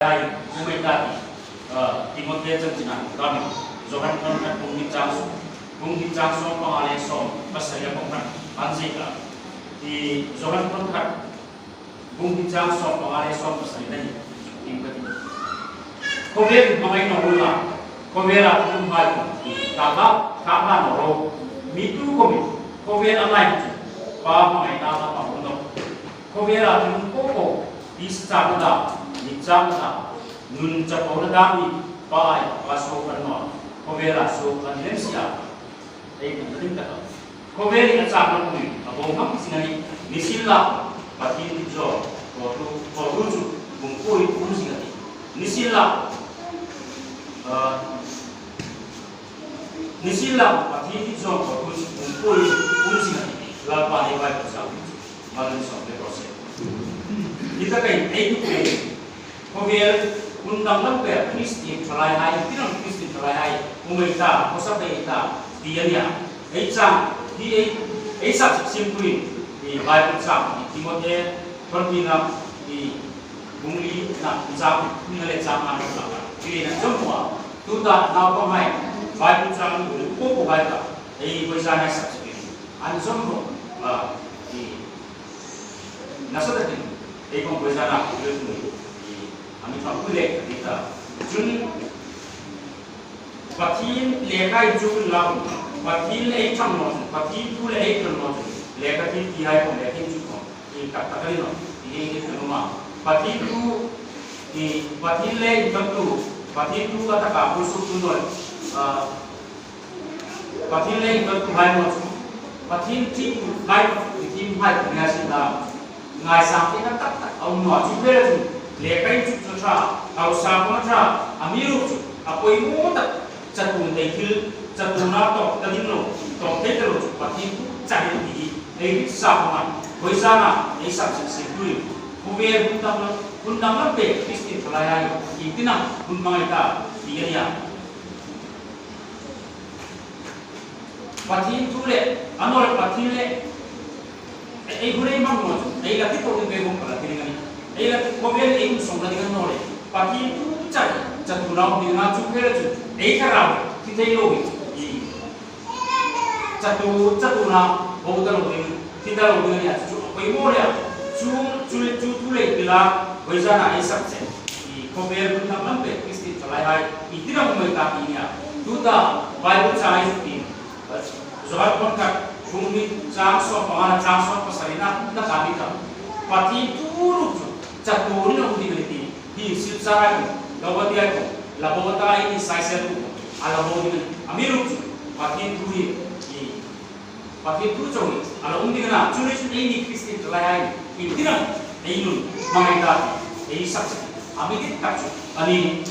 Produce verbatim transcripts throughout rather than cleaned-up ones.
Ai, umai ta ti, ah, Timothe chanchin an ta mi. Johan thawnkhat bung hni chang sawm, bung hni chang sawm panga le sawm pasari a pawm khan an ziek a. I Johan thawnkhat bung hni chang sawm panga le sawm pasari na hi, in ka ti. Khawvel hmangai naw unla, khawvela thilhai khom, ta ta, ta ta naw ro. Mi tu khomin, khawvel a ngai chu, Pa hmangaina a hmang naw. Khawvela thil po po, ti sa chang ta, ni chang ta, nun chapona dam ni, Pa ai, Pa suok an naw, khawvela suok an lem si a. Ei kan ring ta ka. Khawvel a chang na pui, a bo hmang zing a nih, ni sien la, Pathien dit zawng, ko tu, ko tu chu, bung pui, um zing a nih. Ni sien la, ah, ni sien la, Pathien dit zawng, ko tu chu, bung pui, um zing a nih. Lalpan ei Bible chang. Malin sawm le process. Hi ta kai, ei tu kai. Khawvel hun danglam pei Kristien thalaihai, ti nang Kristien thalaihai, umai ta, khawsa pei ta, ti a nih a. Ei chang, hi ei, ei sak sim tuin, i Bible chang, i Timothe, thawmpina, i bung li na, i chang, ni le chang an la. Ti le na chom wa, tu ta, naupang hai, Bible chang, bung po po hai ta, ei, koi sa na sak sim. An chom ro, a, i, Nasa takin, ei kong koi zana, i, a mi fang kule, i ta. Chun, Pathien lekha inchuk la, Pathien le ei ṭhang naw chun, Pathien thu le ei ṭhang naw chun, lekha thil tihai kong lekha inchuk naw, i tak tak a ni naw, i, i, i, i, Pathien thu, i, Pathien le inṭhangtu, Pathien thu a taka, pusu tu naw, a, Pathien le inṭhangtuhai naw chu, Pathien ṭhitu ngai, Pathien hai ka ngai sin la, ngaisang te na tak tak a um naw chu, bel chu, lekha inchuk chu ṭha, hausa ko ṭha, amiruokchu, a poimaw tak, chatuon thei thil, chatuona tawk ta ding lo, tawk thei ta lo chu, Pathien thu chang hi ti hi, ei ri sa ko man, koi zana, ei sak sim sim tuin, khawvel hun danglam, hun danglam pei Kristien thalaihai, iengtin am, hun hmangai ta, ti a nih a. Pathien thu le, a naw le Pathien le, ei, ei hun ei hmang naw chu, ei la ti ko ding pei hung ka la ti ding a nih. Ei la ti ko vel ei hun sawng la ding a naw le. Pathien thu chang, chatuona ding a chu vel chu, ei thlarau, ti thei lo hi, i. Chatu, chatuona, bo ta lo ding, ti ta lo ding a nih a chu, poimaw le a. Chu, chu, chu thu le pila, koi zana ei sak che. I khawvel hun danglam pei Kristien thalaihai, iengtin am umai ta ti a nih a. Tuta, Bible chang ei zuk ti. Johan thawnkhat, bung hni chang sawm panga, chang sawm pasarina, na ta mi ta. Pathien thu ruok chu, chatuon a um ding a nih ti. Hi silchar ai ko, Galatia ai ko, la bo ta ei ni sai sel ko, a la bo ding a nih. Amiruokchu, Pathien thu hi, i, Pathien thu chauh hi, a la um ding a na, chu ni chun ei ni Kristien thalaihai, iengtin am, ei nun, hmangai ta, ei sak sak, a mi dit tak chu, a nih.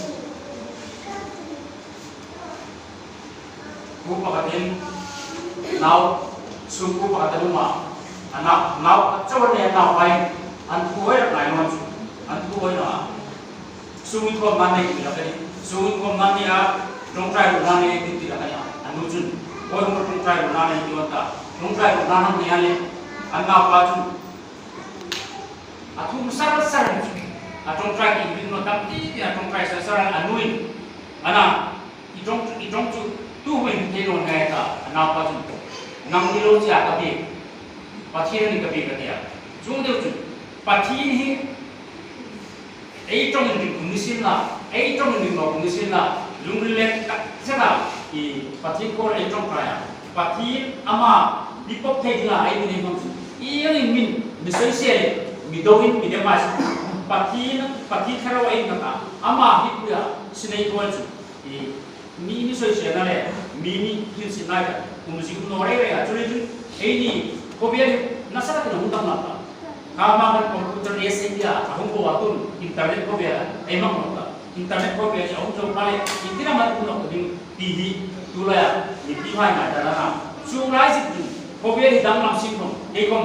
Pu pakhatin, nau, sungkuo pakhat a um a, a nau, nau, a chauh le a nauhai, an thu hoi rak ngai naw chu, an thu hoi naw a. Sung inkhawmna nei ti la ka nih, sung inkhawmna nei a, ṭawngṭai ruolna nei ti ti la ka nih a. A nu chun, oi, hung ṭawngṭai ruolna nei ti a ta, ṭawngṭai ruolna hang nei a le, a naupa chun, a thum sar sar chu, a ṭawngṭai ti ring naw dam ti ti a ṭawngṭai sar sar a, a nuin, a na, I ṭawng, i ṭawng chu, tu hming thei lo ngai ta, a naupa chun. Nang ni lo che a ka biek. Pathien a nih ka biek a ti a. Chuong deu chu, Pathien hi, ei ṭawng inring khom ni sien la, ei ṭawng inring naw khom ni sien la, lungril le tak zeta, i Pathien kuoma ei ṭawngṭai a. Pathien ama, mi pawp thei dinga ei mi nei hmang chu. Ieng ieng min, mi sawisel, mi doin, mi dema si. Pathien, Pathien thlarau ei nghat a. Ama hi puia, sinei tuol chu. I, mi, mi sawiselna le, mi, mi hrilsietna kha, um zing naw reng reng a, chu ni chun, ei ni, khawvel hi, nasa takin a hung danglam ta. Kha hma khan computer age a tia, a hung bo a tun, internet khawvel a, ei hmang naw ta. Internet khawvel a hung zo pha le, iengtin am a um naw ta ding, ti hi, tu laia, mipuihai ngaidamna. Chuong lai zik chun, khawvel hi danglam sien khom, ei khom,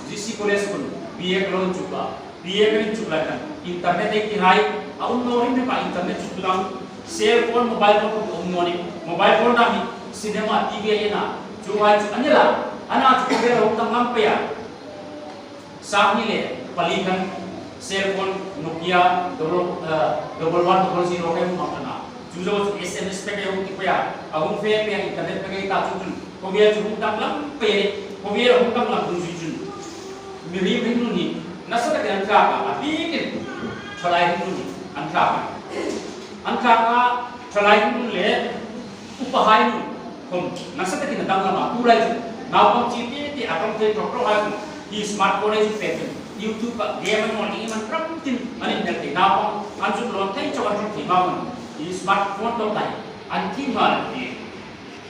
G C College khom, B A ka lo inchuk a, B A ka inchuk lai khan, internet ei tihai, a um naw rim rim a internet chu tu dang, cell phone, mobile phone khom a um naw nih, mobile phone dang hi, cinema, T V a en a, chuhai chu a ni la, a na chu khawvel a hung danglam pei a. Sanghni le pali khan, Cell phone Nokia double, eh, double one double zero ka hung hmang ta a. Chu zo chu S M S pek ei hung ti pei a, a hung fe pei a, internet pek ei ta chu chun. Khawvel chu hung danglam pei a, khawvel hung danglam dungzui chun. Mihriem hringnun hi, nasa takin an tlak a, a bikin. Thalai hringnun hi, an tlak a. An tlak a, thalai hringnun le, upahai nun khom, nasa takin a danglam a, tulai chu, naupang chie te te a ṭawng thei ṭawk ṭawk hai khom, hi smartphone ei chu pek chun, YouTube-a game an ngawl, game an ram tin, an inhel thei, naupang, an chu lawn thei chauh an ṭawng thei ma khom, hi smartphone tawk dai, an thi ma le ti.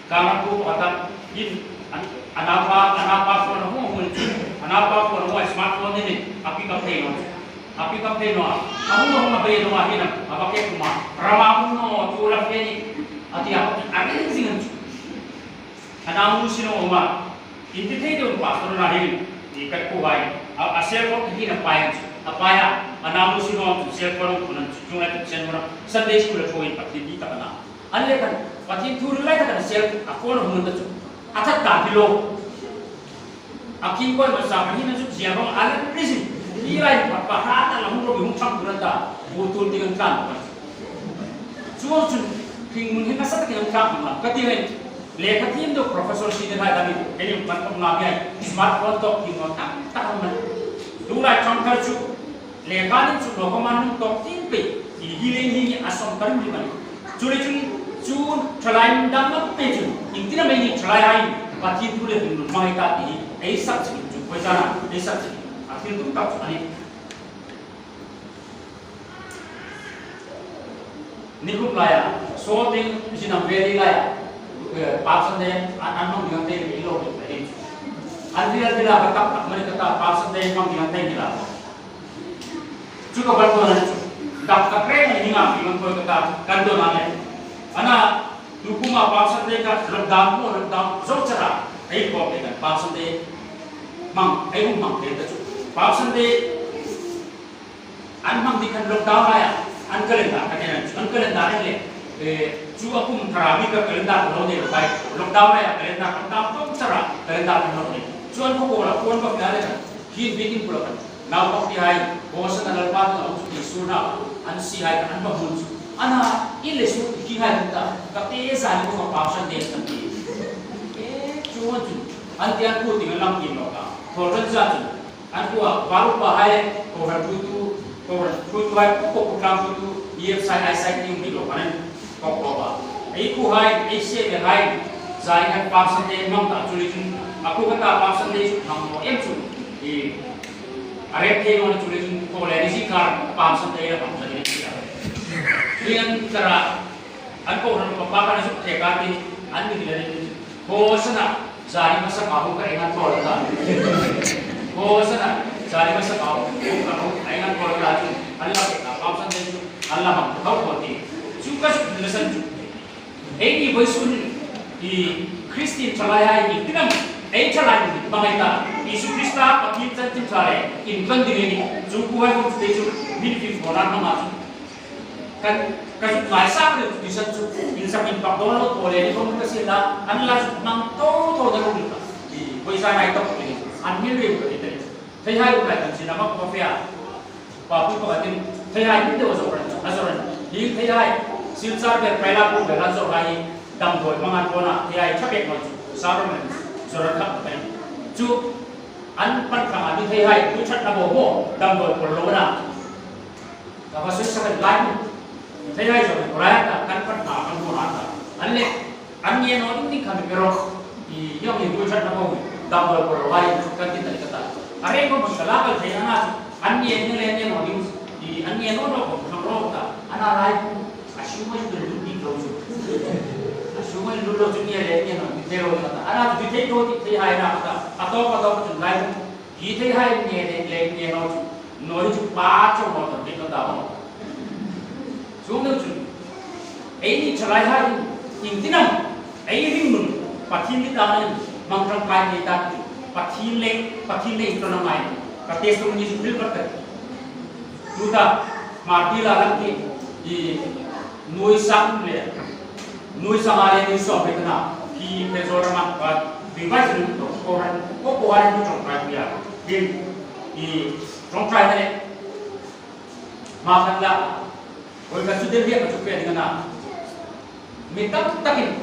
Ka ram ku pakhat hin, an, a naupa, a naupa phone a hung hung chu, a naupa phone a hung smartphone ni ni, a pick up thei naw. A pick up thei naw a. A hung a hung a bei naw a hin a, a va kek naw a. Rama hung naw, tu la fe ni. A ti a, a ring zing an chu. A nau nu si naw ma. Inti thei deu pastor na hin, i ka ku vai. A, a cell phone hi na pai an chu. A pai a, a nau nu si naw chu cell phone hung an chu. Chung lai chu cell phone. Sunday school a tho in Pathien bi ta ka na. An le kan, Pathien thu lai ta kan cell, a phone hung an ta chu. A that ta hi lo. A kim koi ma sa, a hin a zuk zia bang, a la ri si. Ni lai pa, pa ha ta la hung ro, hung chang turan ta. Bu tul ti kan tlan pa. Chuong chun, hringnun hin a sa ta kan tlan ma. Ka ti ngai, lekha thiem deu professor si de hai ta mi. Kei ni man kong na mi ai. Smartphone tawk thiem naw tam tak man. Tu lai chang kar chu. Lekha nin chu lo ka man nun tawk tin pe, i hi le hi a sawm kar mi man. Chu le chun, chu thalai nun dang na pe chun, iengtin am ei ni thalai hai, Pathien thu le hringnun hmang ei ta ti, ei sak chik chu, koi zana, ei sak chik, a thil tum tak chu a nih. Nikum laia, so ding, isin am veli laia, eh, Palm Sunday, an, an hmang ding an thei, ei lo ding, ei. An thil, an thil a ka tak tak mani ka ta, Palm Sunday hmang ding an thei ni la. Chu ka ban dawn a ni chu. Dak tak reng a ni nga, mi man koi ka ta, kan dawn a ni. Ana, tu kuma Palm Sunday ka lockdown mo, lockdown zo chara. Ei ko pe kan Palm Sunday hmang, ei hung hmang te ta chu. Palm Sunday an hmang ding khan lockdown laia, an calendar ka nen chu, an calendar en le. Eh, chu a kum thara mi ka calendar lo nei lo bai. Lockdown laia, calendar, lockdown zo chara, calendar lo nei. Chu an ko ko la, ko an ko la le. Hin bikin kula kan. Naupangtihai, Hosana Lalpa hnunga um chu ti suol naw, an sihai kha an va hmu chu. Ana, in le suol ti hai hmu ta, ka pe zani ko ka Palm Sunday kan ti. E, chu hmun chu, an ti an ku ti an lam ti lo ka. Thawlhun zan chu, an kuoma, valu pa hai, kohran thutu, kohran thutuhai, ko ko tlang thutu, E F C I, I S I ti um ti lo ka nen. Kok kok a. Ei kuhai, ei sievelhai, zai khan Palm Sunday hmang ta chu le chun, a ku kha ta Palm Sunday chu hmang naw em chu. I, a rep thei naw chu le chun, ko le ni si kar Palm Sunday la hmang ta ni si a. Chu an tara, an kohran pa pa kan zuk thei ka ti, an mi le ni. Hosana, zani masa ka hung ka engan tol ta. Hosana, zani masa ka hung ka hung ka engan tol ta chu. An la ke ka Palm Sunday chu, an la hmang ta ko ti. Chu ka chu le san chu. Ei ni vawisun, i Christian thalai hai ni tinam, ei thalai ni hmang ei ta. Isu Krista Pathien chanchin tha le, inkan ding ei ni. Chu kuhai ko chu te chu, min fim ko na ma chu. Kan, ka zuk ngai sak le chu ti san chu, in sak in pak dawn lo thaw le ni khom ka sien la, an la zuk hmang tho tho ta lo ni ta. I, pawisa ngai tawk ni, an min riu ka ti ta ni. Theihai ruok lai kan sin a mak ko fe a. Pa pu pa ka tin, theihai min deu a zo ran, a zo ran. Hi theihai, Silchar ber Kailapur ber an zo hai, damdawi hmang an kona, theihai tha pek mai chu, sa ran an, zo ran khap ta ni. Chu, an pan khang a ni theihai, tu chat na bo mo, damdawi pol lo na. Ka va sui sa kan lai mu. Theihai zo ko lai ta, kan pat ta, kan ko lai ta. An le, an nge naw ding ding kha mi rawh. I, yong i bu chat na ko, damdawi ko lai, kan ti ta ni ka ta. A reng ko ma sa la ka thei na, an nge nge le nge naw ding. I, an nge naw naw ko, kan rawh ta. Ana lai ku, a shu mai tu lu ding lo chu. A shu mai lu lo chu nge le nge naw ding thei lo ka ta. Ana tu thei to ti theihai na ka ta. A to ka to ka chun lai mu. Hi theihai nge le, le nge naw chu, naw chu pa chau naw chu, dik naw ta naw. Chuong naw chu, ei ni thalai hai, iengtin am, ei hringnun, Pathien ni ta naw, hmang ṭangkai ni ta, Pathien le, Pathien le iengtin am ei, ka testimony chu hril ka ta. Tuta, Hmartieng la lang ti, i, nuoi sang le, nuoi sang a le nuoi sawm pek na, hi pek zo rama, pa, bi bai sin to, ko ran, ko ko ran ni ṭawngṭai pia. Hin, i, ṭawngṭai le, Hma khat la, voi khat chu Delhi-a ka chu fe ding a na. Mi tam takin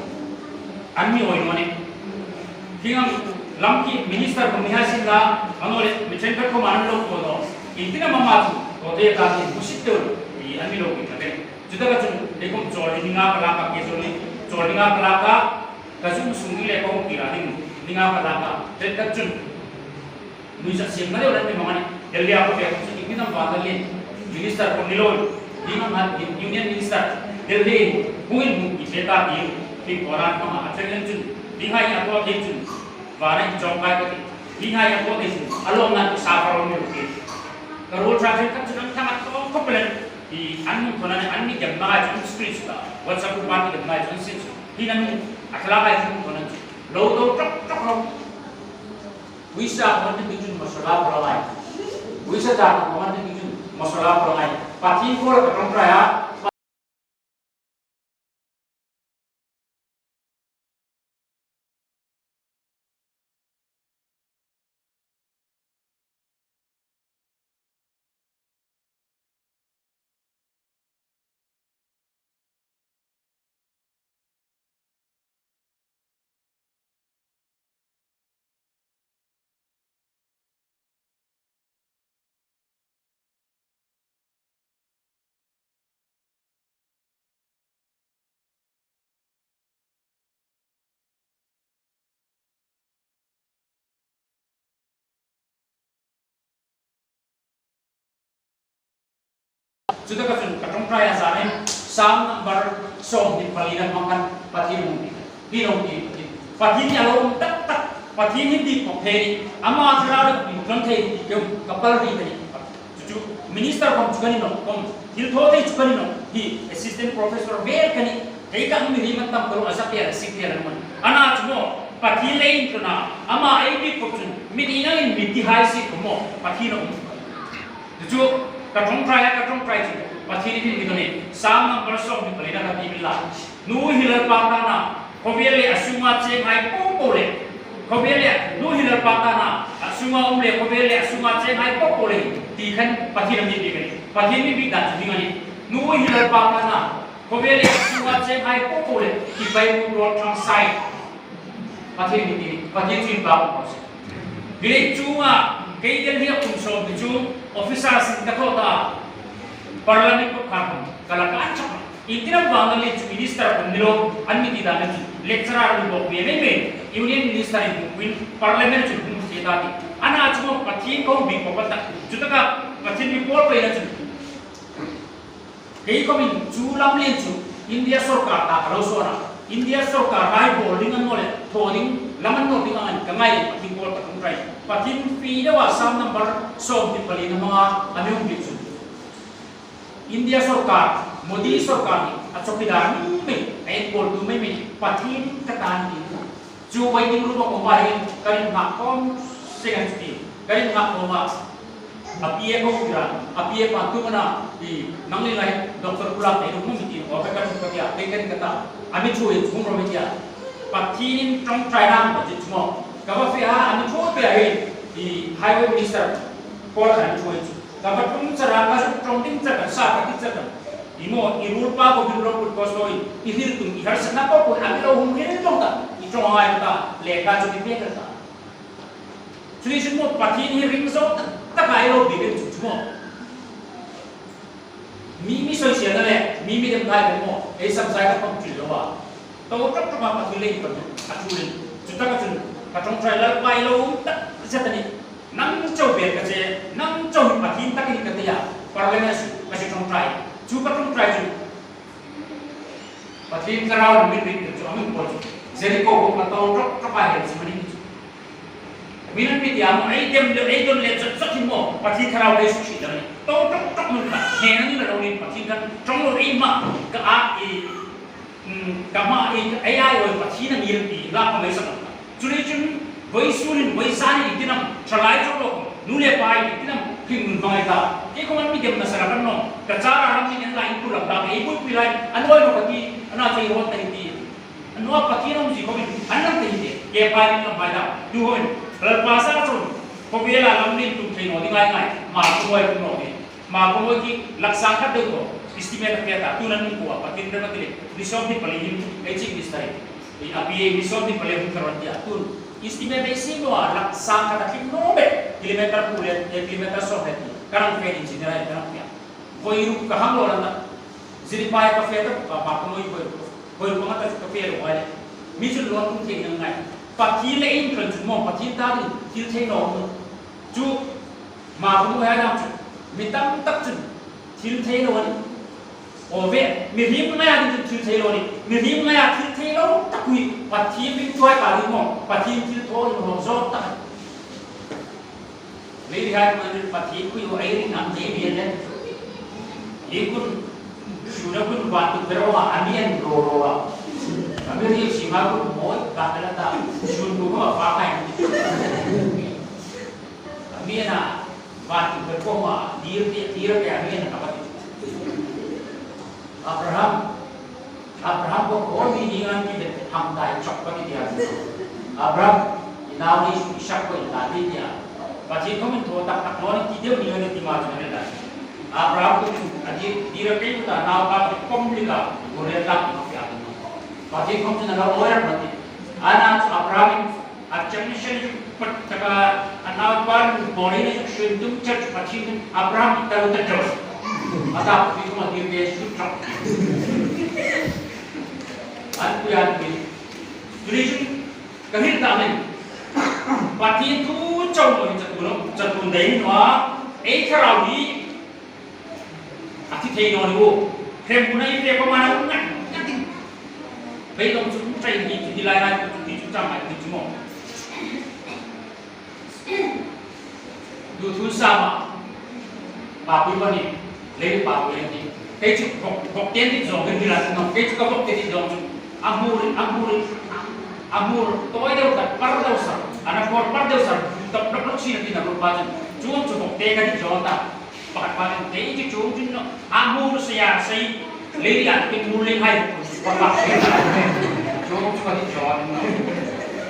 an mi awi naw nih. Hieng ang lam khi minister khawm ni hai sien la, a naw leh mi ṭhenkhat khawm an lo ko naw. Iengtin am ama chu, ko te ka ti hmusit deu, i an mi lo pi ta pen. Chutaka chun, ei khawm chawl ding a ka lak a, ke chawl ding, chawl ding a ka lak a, ka zum sung ding le ka hung kir a ding, ding a ka lak a. Ṭhenkhat chun, nuisat siem na leu ran mi hmang a nih. Delhi-a khawm fe khawm chu iengtin am van Delhi minister khawm ni lo. Ding am hat Union Minister Delhi hung in hung i fe ta ti. Hi ko ran hmang a, a ṭhen lem chun. Ding hai a ko thei chun. Vana inchawk kai ka ti. Ding hai a ko thei chun. A lawmna chu sa ka ro mi ro ti. Ka ruol ṭha ṭhenkhat chun an thang a tawk khawp el. Hi an hung thawn a, an mi demna hai chu an screenshot a. WhatsApp group-a an mi demna hai chu an screenshot. Hi an hung a thla hai chu an hung thawn a chu. Lo do ṭawk ṭawk ro. Uisa khawm an ti chun masala pura ngai. Uisa cha khawm an ti chun masala pura ngai. Pathien kuoma ka ṭawngṭai a. Chutaka chun ka ṭawngṭai a zanin Sam number sawmhni palina hmang khan Pathien hung ti. Hi lo ti Pathien. Pathien hi a lo um tak tak. Pathien hi bik pawp thei ni. Ama thlarau le ka pin tlon thei ni ti ka pal ri ta ni. Chu chu minister khawm chu ka ni nawh, khawm thil thaw thei chu ka ni nawh. Hi assistant professor vel ka ni. Kei ka mi ri man tam ka lo a sa pe a sik pe a man. Ana chu maw, Pathien le intlona, ama ei bik pawp chun, mi ti nangin mi ti hai si khawm maw, Pathien a um. Chu chu, ka ṭawngṭai a, ka ṭawngṭai chu, Pathien in mi dawn a nih. Sam number sawmhni palina ka ti mi la. Nu hi Lalpa ta a na, khawvel le a sunga cheng hai po po le. Khawvel le, nu hi Lalpa ta a na, a sunga um le, khawvel le a sunga cheng hai po po le. Ti khan Pathien a mi bik a nih. Pathien mi bik dan chu ding a nih. Nu hi Lalpa ta a na, khawvel le a sunga cheng hai po po le. Ti pai mu ro thang sai. Pathien mi ti, Pathien chu inpak ko se. Village chunga, kei Delhi-a kum sawm ni chu, officer sin ka thaw ta. Parliament ko kha kum, ka la kan chak. Iengtin am vang le chu minister kum ni lo, an mi ti dan chu. Lecturer ni bawk ve ve ve. Union minister in kum win, parliament chu kum se ta ti. Ana chu Pathien ko bik ko ta. Chutaka Pathien mi pawl pe na chu. Kei khawmin chu lamlien chu India sawrkar ta ka lo sawn a. India sawrkar hai bawl ding an naw le, thaw ding lam an naw ding angin ka ngai le Pathien kuoma ka ṭawngṭai. Pathien fie deuin Sam number sawmhni palina hmanga a mi hung bik chu. India sawrkar, Modi sawrkar hi a chawkidar mei mei, a enkawltu mei mei, Pathien ka ta ni. Chu waiting room-a kuoma hin ka ring nghak khawm seng a chu ti. Ka ring nghak khawma. A P A ko kira, a P A pa tu mana, i, nangni lai, Doctor Kulak nei lo mi ti, o ka kan ka tia, kei kan ka ta. A mi thu in hung ro mi tia. Pathien ṭawngṭai nang ba ti chu maw. Ka va fe a, a mi thu pe a hi, i, highway minister, ko a mi thu in chu. Ka va ṭawng chara, ka ṭawng ding chara, sa ka ti chara. I maw, i ruolpa ko bin ro kut ko soi, i hril tum, i harsatna ko ko, a mi lo hung hril ṭawng ta, i ṭawng ngai ta, lekha chu ti pek ta. Chu ni sin maw, Pathien hi ring zo tak tak a ei lo bik chu chu maw. Mi, mi soi sienna le, mi, mi dem thai ko maw, ei sam sai ka pang chu lo a. To ṭawk ṭawk a Pathien le i pan a chu ring. Chutaka chun, ka ṭawngṭai Lalpa i lo um tak zet a nih. Nang chau ber ka che, nang chau hi Pathien tak i ni ka tia, parliament-a ka ṭawngṭai. Chu ka ṭawngṭai chu. Pathien thlarau min ring chu a mi pawl chu. Jericho ko ka to ṭawk ṭawk a hel chu mani chu. Min an mi tia maw, ei dem le, ei don le zat zat hi maw, Pathien thlarau le su si dam ni. To ṭawk ṭawk nun ka, he na ni la lo ni Pathien kan ṭawng lo ei ma, ka a i Hmm, ka ma ei, ei ai oi Pathien a ngir ti la ka mai sak. Chu ni chun, vawisun hin, vawisun hin iengtin am, thalai chawk lo, nu le pa iengtin am, hringnun hmang ei ta. Kei khawm an mi dem nasa rak an nawm. Ka chara ram ni en la in tu lam ta, ei buoipui lai, an oi lo ka ti, ana chei hot ta ti. An naw Pathien um si khawmin, an lam ta ti. Kei pa in lam mai ta. Tu hon, Lalpa sa chun, khawvela lam nin tum thei naw ding ngai ngai, ma tu oi tu naw ding. Hma khawmawi hi lakh sangkhat deu thaw estimate a fe ta, tuhin an hung ko a, Pathien rem a ti le, ni sawmhni pali hin ei Chief Minister, ei a P A ni sawmhni pali hun kar an tia, tuhin estimate ei siem naw a, lakh sangkhat a tling naw bek, kilometre kuo le, eh, kilometre sawm le ti, ka hang fe, engineer-hai ka hang fe a. Voi ruk ka hang lo lan ta, Jiribam ka fe ta, ka, Hma khawmawi voi ruk, voi ruk ka ta chu ka fe lo a le. Mi chun lo tum thei ngai ngai. Pathien le inṭan chun maw, Pathien ta ding, thil thei naw. Chu, Hma khawmawi hai dam chu, mi tam tak chun, thil thei lo a nih. Aw ve, mihriem ngaia ding chun thil thei lo a nih. Mihriem ngaia thil thei lo tak hi, Pathien mi tuai ka ding maw, Pathien thilthaw ding lo zawt tak. Leilihai hmang Pathien khuo ei ring ang ei ring le. Hi khun, suna khun vantung ber a, a mi en ro ro a. A mi ri si ma khun mawi ka la ta, sun khun ma pa kai. A mi en a, vantung ber a, dir, dir, dir, a mi en ka pa. Abraham, Abraham kuo khom ni ni ngan ti de ham tai chok ka ti dia. Abraham, i nau ni Isak kuo i ta ti dia. Pathien khom in thaw tak tak lo ni ti deu ni ngan ti ma chu ni ta. Abraham kuo chu a di, di ra kei ta nau ka khom ni ka, kuo re tak ma pia ta. Pathien khom chu na lo oi ra ma ti. Ana chu Abraham A chang ni shen ju pat taka a nau pa ni bori ni ju shen tum church Pathien tum Abraham ta ta jo. A ta pi kuma dir de su chok. An ku ya ni. Tuichun ka hin ta men. Pathien thu chau lo ni chatu lo, chatu dai ni wa. Ei thlarau hi A thi thei naw ni u. Hremhmuna in ve khawma na um ngat ngat ding. Beidong chu um ṭai ni chu, hi lai lai chu, hi chu chang lai chu maw. Lu thu sa ma. Pa pui pa ni. Lei pa pui ni. Kei chu bok, bok ten ni zong, kei chu la no. Kei chu ka bok ten ni zong chu. A hmur, a hmur. A hmur. Toi deu ta par deu sa. Ana por par deu sa. Tok tok tok si na ti na ru pa chu. Chu chu bok te ka ni zong ta. Pakhat pa nen, "Kei chu chuong chun naw, a hmur sei a sei, lei a kin hmur lei hai, pakhat sei a." Chuong chu ka ti chuong naw.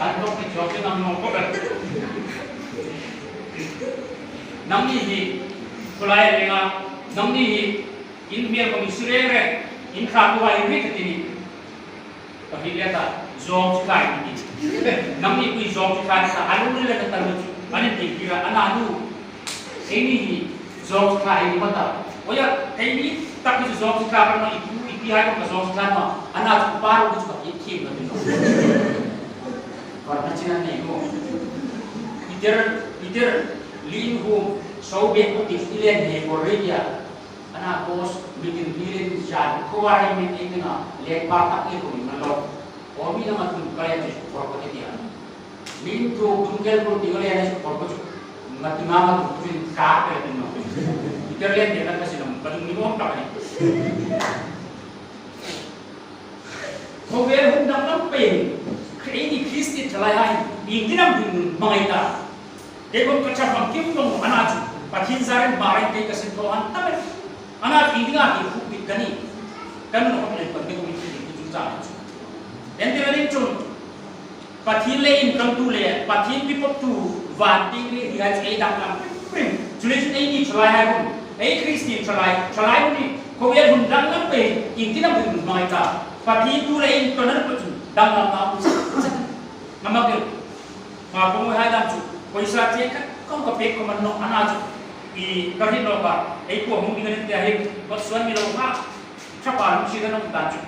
An tok ti chuong chu nang naw ko ka. Nangni hi, khawlai renga, nangni hi, in hmel khom in si reng reng, in hrat tu hai ri ti ni. Ka hriet le ta, zawng chu khai ni ti. Nangni pui zawng chu khai ta, a lungril le ta lu chu. An inti kira, a na nu. Eini hi zawng chu khai ni ma ta. Oya, eini tak chu zawng chu khai ma, i pu, i pi hai ka zawng chu khai ma. A na chu pa ro chu ka ki ki ma ni no. Par na chin an nei mo. Peter, Peter, Lin Hum, so be ko ti ti len he ko re ya. Ana boss, meeting, meeting, zan, khawari, meeting, na, le, pa, tak, le, ko, na, lo. O, mi, na, ma, tum, kaya, je, ko, ko, te, tia. Min, tu, tum, kel, ko, ti, le, na, ko, ko, chu. Ma, tu, ma, ma, tu, tu, ka, ke, tu, no. Peter, le, te, na, ka, si, na, ka, tum, ni, mo, tak, ni. Khawvel hung dang lam pei, Khri-, eini Kristien thalai hai, iengtin am hung hmangai ta. Kei khom ka ṭha hmang kim vong a na chu, Pathien zarin Hmar-in kei ka sin thaw han ta mai. A na chu iengdinga ti hruk dik ka ni. Kan lo khom len pan te khom ti ti chu chang chu. Entirnan chun, Pathien le inṭantu le, Pathien pi pawptu, van tieng le hi hai chu ei danglam prim prim. Chuleiin eini thalai hai hun, ei Kristien thalai, thalai hun hi, khawvel hun danglam pei, iengtin am hun hmangai ta. Pathien thu le inṭanna pa chu, danglamna um sa sa. Ngam a kei. Hma khawmawi hai dam chu, poisa che khat khom ka pek khom a ni naw a na chu. I ka hriet naw ka, ei kuo hung ding a ni ti a hi, kawtsuol mi lo hma. Ṭha pa lungsiet a nawm ta chu.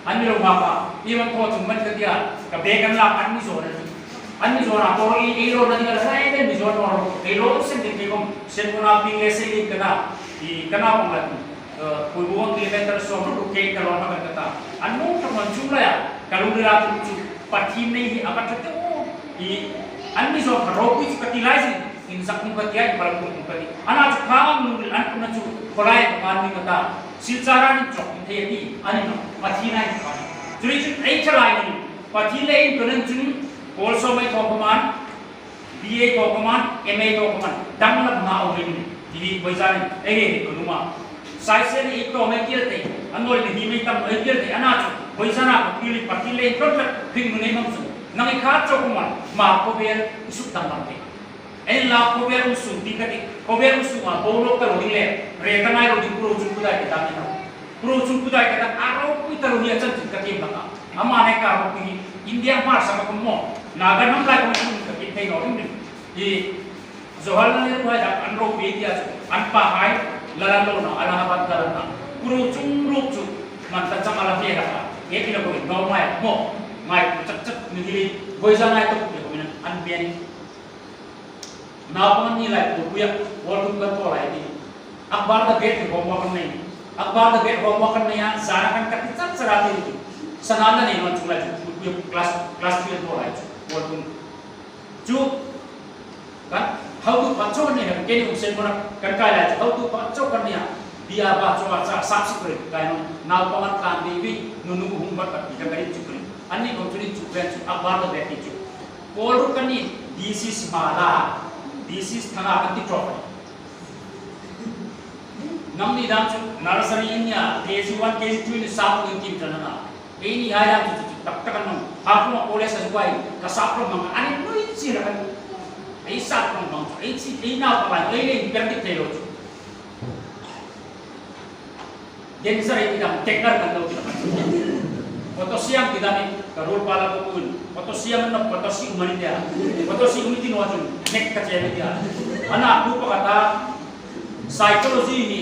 An mi lo hma pa, i man thaw tum man ka tia, ka bag an lak an mi zawn a. An mi zawn a, tawr i, ei lo na ding a la, ei den mi zawn naw ro, ei lo sem ding kei khom, sen ko na ping le sei ding ka na, i ka na pang la tu. Eh, pui buong kilometer sawm ruk ruk kei ka lo na ka ta. An nung ṭhak man chung la ya, ka lungrila tu chu, Pathien nei hi a ka ṭha te u, i an mi zawn ka ropui chu ka ti lai si. Inzak hung ka tia, inpal hung ka ti. A na chu kha ang lungril an puna chu, khawlai ka pan ni ka ta. Silchar an chok thei a ti, a ni naw. Pathien a inpal. Chuleiin chun ei thalai ni. Pathien le inṭanna chun, Paul sawm ei thaw khom an, B A thaw khom an, M A thaw khom an. Danglamna a um in. Ti hi, voi zan, ei, ei, ka lung a. Saisen ei thaw mei kir te. An noi ni hi mei tam mei kir te. A na chu, voi zan a, Pathien le, Pathien le inṭanna, hringnun ei hmang chu. Nang i kha chok khom an, Hmar khawvel, i suk danglam te. Ei la khawvel um sung ti ka ti, khawvel um sunga bo nawk ta lo ding le, re ta ngai lo ding Pu Rochungpu Dai ka ta ni naw. Pu Rochungpu Dai ka ta a ropui ta lo ni a chanchin ka ti hlak a. Ama ne ka ropui hi India Hmar sa ka kum maw. Naga hnam lai ka kum ka ti thei naw ding ding. Hi Jawaharlal Nehru hai dak an ropui ti a chu. An pa hai Lala lo na, Allahabad Lala na. Pu Rochung ruok chu man ta chang a la fe la ka. E ti la ko no mai maw. Ngai chak chak ni hi. Voiza ngai to ko min an ben. Naupang ni lai pu puya, wall tum kan ko lai ni. Akbar the Great homework kan nei. Akbar the Great homework kan nei a, zana kan ka ti chat chara ti. Sana la nei non chung lai chu, pu puya class, class three ko lai chu, wall tum. Chu, kan, how to pacho kan nei, kan keni um sen kona, kan kai lai chu, how to pacho kan nei a. Bia ba cho a cha, sap si kore, kai non, naupang kan kan di vi, nu nu hung bat bat, kan ka di chu kore. An ni ko chu ni chu, pen chu, Akbar the Great ni chu. Pawl ruk kan ni, this is Mala, this is Thanga kan ti tawk. Nangni dam chu nursery in ya, K G one, K G two in sa ko in kim tan na. Eini hai dam chu chu chu tak tak an nang. Ha kuma college an kuai, ka sa ko mang, ani nui chi ra kan. Ei sa ko mang, ei chi, ei na ko lai, ei le in per ti thei lo chu. Cancer ei ti dam, cancer kan lo ti dam. Potassium ti dam, ka ruol pa la ko kun. Potassium no, potassium mani dia. Potassium ti no chun, nek ka che dia. Ana ku pa kata, psychology ni,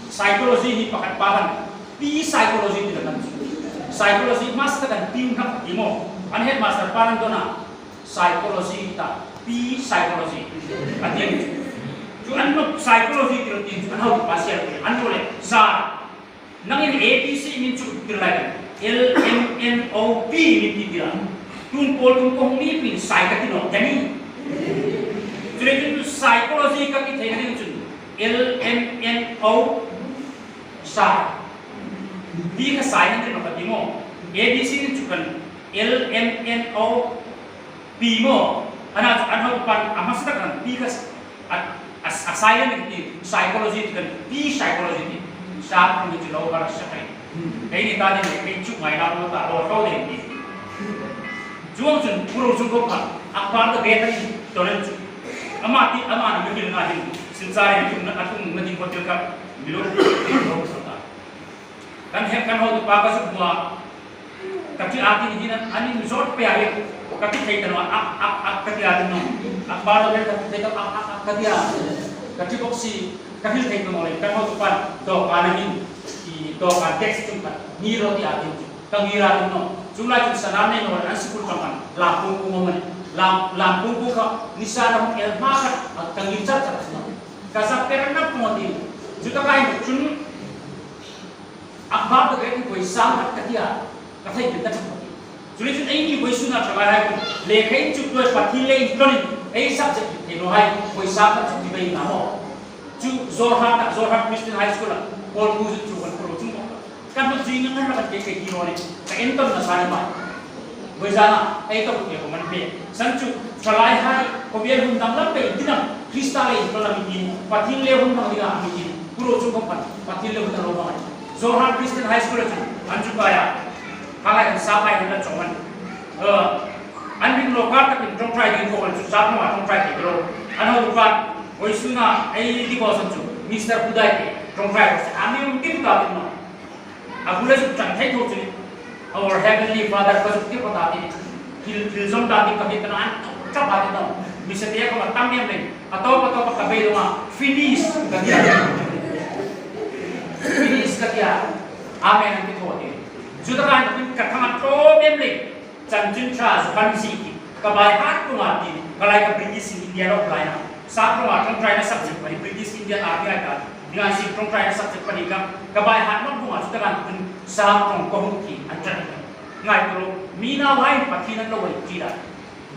psychology ni pakhat pa kan. P psychology ti dam. Psychology master kan P um hak ti mo. An headmaster pa kan dona. Psychology ta, P psychology. A ti chu. Chu an no psychology ti lo ti chu an hau pa sia ko an lo le sa. Nangin A B C min chu ti lai. L M N O P min ti ti la. Tun pawl tun ko mi pin sai ka ti no. Dani. Chu le chu psychology ka ti thei na ding chu. L M N O Sa. P kha sai ni no ka ti mo. A B C ni chu kan L M N O P mo. Ana chu an hau pan a hmasa tak kan P kha s-, a, a, a sai ni ti psychology ti kan P psychology ti. Sa ni chu lo har sa kai. Kei ni ta ni kei chu ngai na mo ta lo to de ni. Chuong chun Pu Rochungkhom kha Akbar the Great ni to nen chu. Ama ti ama na mi na hin. Silchar in tum na atum na ding ko til ka. Milo, kan hep kan hau tu pa ka suk mua. Ka ti a tin hin an in zot pe a hi. Ka ti thei ta no, ak, ak, ak, ka ti a tin no. Ak ba lo ka ti thei ta, ak, ak, ak, ka ti a. Ka ti boksi, ka hil thei ta no le, kan hau tu pa dawk a na hin. I dawk a text tum ka. Ni lo ti a tin. Ka ngir a tin no. Chu lai chu sana nei no, an sikul ka man. Lam pung pung man. Lam, lam pung pung ka. Ni sa na hung el ma ka. Ka ngir chat chat no. Ka sa per na pung ti. Chu ta kai chun. Akbar the Great ni koi sa ka ti a. Ka thei pin ta chun. Chu ni chun ei ni koi suna ka lai hai ko. Le kai chu koi Pathien le in tlonin. Ei subject thei no hai. Koi sa ka chu ti bai na mo. Chu Jorhat, Jorhat Christian High School a. Kol ku chu chu kan ko chu mo. Kan hmu zing ngang ngang kan ke ke hi ro ni. Ka en ton na sa ni mai. Voi zana, ei to ke ko man pe. San chu, thalai hai, ko bial hun dang lam pe, dinam, Krista le, ko lam ni, Pathien le hun dang dinga, ni, Pu Rochungkhom pan, Pathien le hun dang lo mai. Jorhat Christian High School chu, an chu kaya. Halai kan sa pai na chong man. Eh, an ring lo ka ta kin tong trai din ko an chu sa ma tong trai ke lo. An ho pa, voi suna, ei di ko san chu, Mister Budai ke, tong trai ko sa, ami um kin ka din no. A bula chu chan thei tho chu. Our Heavenly Father ka chu ti pa ta ti. Thil, thil zong ta ti ka mi ta na an, cha pa ti no. Mi se te ka ma tam yam le. A to pa to pa ka be ma. Finish ka ti. Finish ka ti. Amen an ti tho ti. Chu ta kan ka thang a to yam le. Chanchin Ṭha Johan Ziti, ka bai hat ṭunga ti, ka lai ka British India lo lai na. Sa ṭunga ṭawngṭaina subject pani British India Army ai ka, dinga si ṭawngṭaina subject pani ka, ka bai hat nawk ṭunga chu ta kan tun sa ṭawng ka hung ti an ṭan ka. Ngai ko, mi nau hai Pathien an lo wai ti la.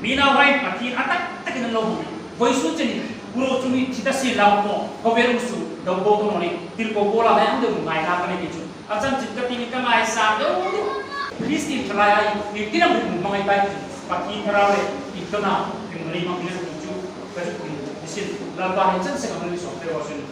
Mi nau hai Pathien a tak takin an lo hung. Voi su cheni, Pu Rochungkhom thi ta si lau mo, ko ve ru su, do bo to ni, til ko bo la mai ang de ngai na ka ni chu. A chanchin ka ti ni ka ngai sa deu deu. Christian thalai ai, i ti na mu mangai bai. Pathien thara le, i to na, i mu ni mang ni chu, ka chu ni sin. Lalpa ni chan se ka ni so pe wa sin.